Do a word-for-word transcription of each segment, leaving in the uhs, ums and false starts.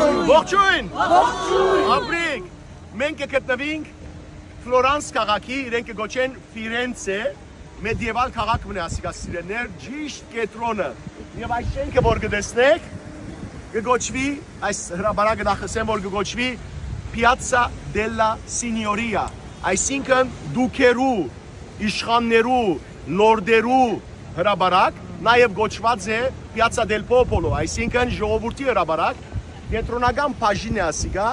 Ողջույն։ Ապրիք։ Մենք կը գտնուինք Ֆլորանս քաղաքի, իրենք կը կոչեն Ֆիրենցե, մեդիեվալ քաղաք մնա ասիկա, սիրելիներ, ճիշտ կեդրոնը։ Եւ այս շենքը, որ կը տեսնէք, կը կոչուի, այս հրապարակը, նախ ըսեմ, որ կը կոչուի Piazza della Signoria, այսինքն դուքերու, իշխաններու, լորդերու հրապարակ, նաեւ կոչուած է Piazza del Popolo, այսինքն ժողովուրդի հրապարակ։ Կեդրոնական բաժինն է ասիկա։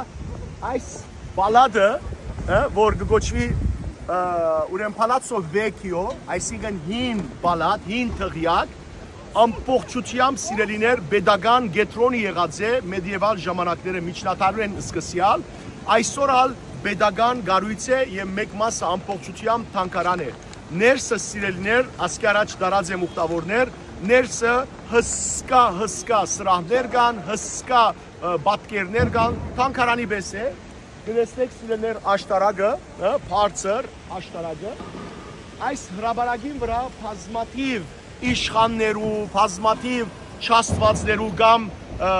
Այս պալատը, ը, որ կը կոչուի, ը, ուրեմն Palazzo Vecchio, այսինքն հին պալատ, հին դղյակ, ամբողջությամբ, սիրելիներ, պետական կեդրոնը եղած է մեդիեվալ ժամանակները, միջնադարերէն սկսեալ, այսօր ալ պետական կառոյց է եւ մեկ մասը ամբողջությամբ թանգարան է։ Ներսը, սիրելիներ, ասկի առաջ տարած եմ, ուխտավորներ, ներսը հսկայ, հսկայ սրահներ կան, հսկայ, ը, պատկերներ կան, թանգարանի պէս է։ Կտեսնեք, սիրելիներ, աշտարակը, ը, բարձր աշտարակը։ Այս հրապարակին վրայ բազմաթիւ իշխաններու, բազմաթիւ չաստուածներու կամ, ը,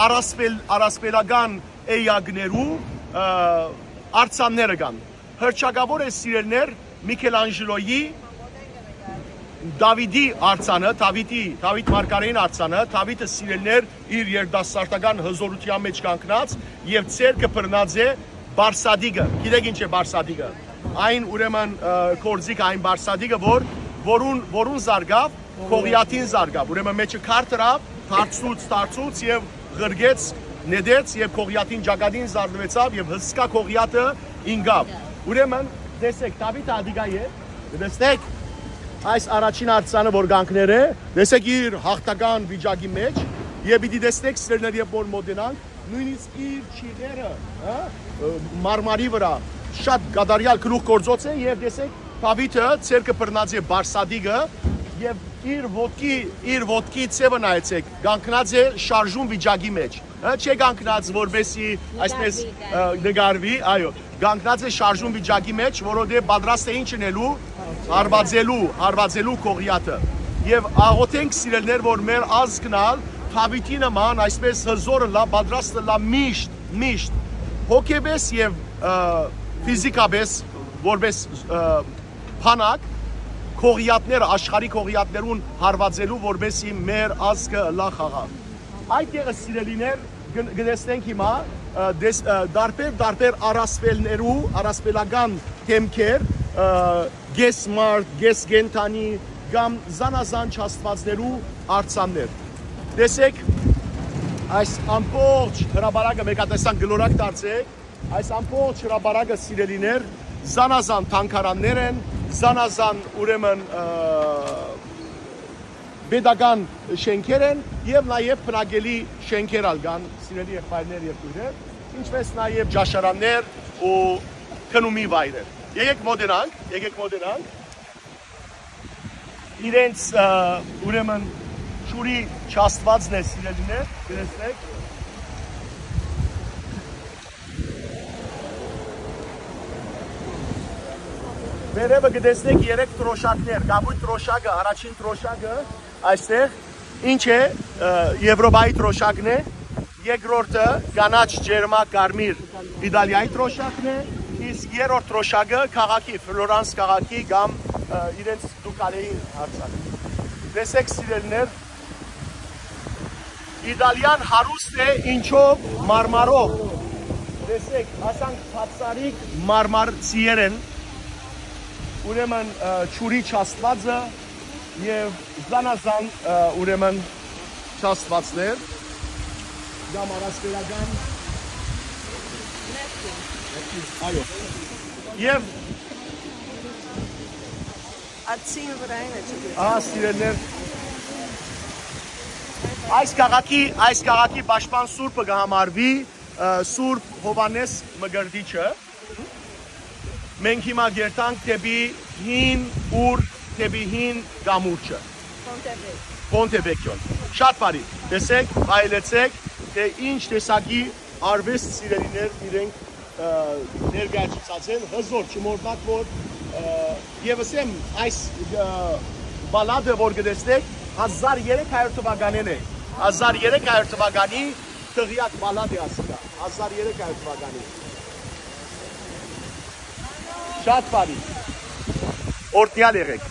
առասպել-, առասպելական էակներու, ը, արձանները կան։ Հռչակաւոր է, սիրելիներ, Միքելանժելոյի Դաւիթի արձանը, Դաւիթի, Դաւիթ Մարգարէին արձանը, Դաւիթը, սիրելիներ, իր երիտասարդական հզօրութեան մէջ կանգնած եւ ձեռքը բռնած է բարսատիկը։ Գիտեք ինչ է բարսատիկը։ Այն, ուրեմն, ը, գործիքը, այն բարսատիկը, որ, որուն, որուն զարգաւ Կողիաթին զարգաւ, ուրեմն, մեջը քար դրաւ, դարձուց, դարձուց եւ ղրկեց, նետեց եւ Կողիաթին ճակատին զարդուեցաւ եւ հսկայ Կողիաթը ինկաւ։ Ուրեմն, տեսեք, Դաւիթ ատիկա է, տեսնեք, այս առաջին արձանը, որ կանգներ է, տեսեք, իր յաղթական վիճակի մէջ, եւ պիտի տեսնեք, սիրելիներ, երբ որ մոտենանք, նոյնիսկ իր չիղերը, հա, ը, մարմարի վրայ շատ կատարեալ գլուխ գործոց է, եւ տեսեք, Դաւիթը ձեռքը բռնած է բարսատիկը, եւ իր ոտքի, իր ոտքի ձեւը նայեցեք, կանգնած է շարժուն վիճակի մէջ, հա, չէ կանգնած, որպեսի այսպես, ը, նկարվի, այո, կանգնած է շարժուն վիճակի մէջ, որովհետեւ պատրաստ է ինչ ընելու, հարվածելու, հարվածելու Կողիաթը։ Եւ աղօթենք, սիրելիներ, որ մեր ազգն ալ Դաւիթի նման այսպես հզօր ըլլայ, պատրաստ ըլլայ միշտ, միշտ հոգեպես եւ, ը, ֆիզիկապես, որպես, ը, բանակ, Կողիաթները, աշխարհի Կողիաթներուն հարվածելու, որպեսի մեր ազգը ըլլայ խաղաղ։ Այդ եղը, սիրելիներ, կն-, կտեսնենք հիմա, ը, դես-, ը, տարբեր, տարբեր առասպելներու, առասպելական դեմքեր, ը, կես մարդ, կես կենդանի կամ զանազան չաստուածներու արձաններ։ Տեսեք, այս ամբողջ հրապարակը, մեկատեսան գլորակ դարձեք, այս ամբողջ հրապարակը, սիրելիներ, զանազան թանգարաններ են, զանազան, ուրեմն, ը, պետական շենքեր են եւ նաեւ բնակելի շենքեր ալ կան, սիրելի եղբայրներ եւ քոյրեր, ինչպես նաեւ ճաշարաններ ու քնումի վայրեր։ Եկեք մոտենանք, եկեք մոտենանք։ Իրենց, ը, ուրեմն, ջուրի չաստուածն է, սիրելիներ, գտեսնեք։ Վերևը կտեսնեք երեք դրոշակներ, կապույտ դրոշակը, առաջին դրոշակը այստեղ, ինչ է, ը, Եվրոպայի դրոշակն է, երկրորդը կանաչ, ջերմակ, կարմիր Իտալիայի դրոշակն է, իսկ երրորդ դրոշակը քաղաքի, Ֆլորանս քաղաքի կամ, ը, իրենց Դուկալեին արձանը։ Տեսեք, սիրելիներ, Իտալիան հարուստ է ինչով, մարմարով։ Տեսեք, ասանք բացարիք մարմարցիեր են, ուրեմն, ը, ջուրի չաստվածը եւ զանազան, ը, ուրեմն չաստվածներ կամ առասպելական, այո, եւ Ացին վրայն է չգիտեմ։ Ահա, սիրելիներ, այս քաղաքի, այս քաղաքի պաշտպան սուրբը կհամարվի, ը, Սուրբ Հովհաննես Մկրտիչը։ Մենք հիմա կերտանք դեպի հին ուր, դեպի հին կամուրջը։ Պոնտեվեկ։ Պոնտեվեկյոն։ Շատ բարի։ Տեսեք, այլեցեք, թե ինչ տեսակի արվեստ, սիրելիներ, իրենք, ը, ներկայացուցած են, հզոր, չմոռնաք, որ, ը, եւս եմ այս, ը, պալատը, որ կտեսնեք, հազար երեք հարյուր թվականին է, հազար երեք հարյուր թվականի Դղեակ պալատ է ասիկա, հազար երեք հարիւր թուականին։ Շատ բարի։ Օրհնեալ եղէք։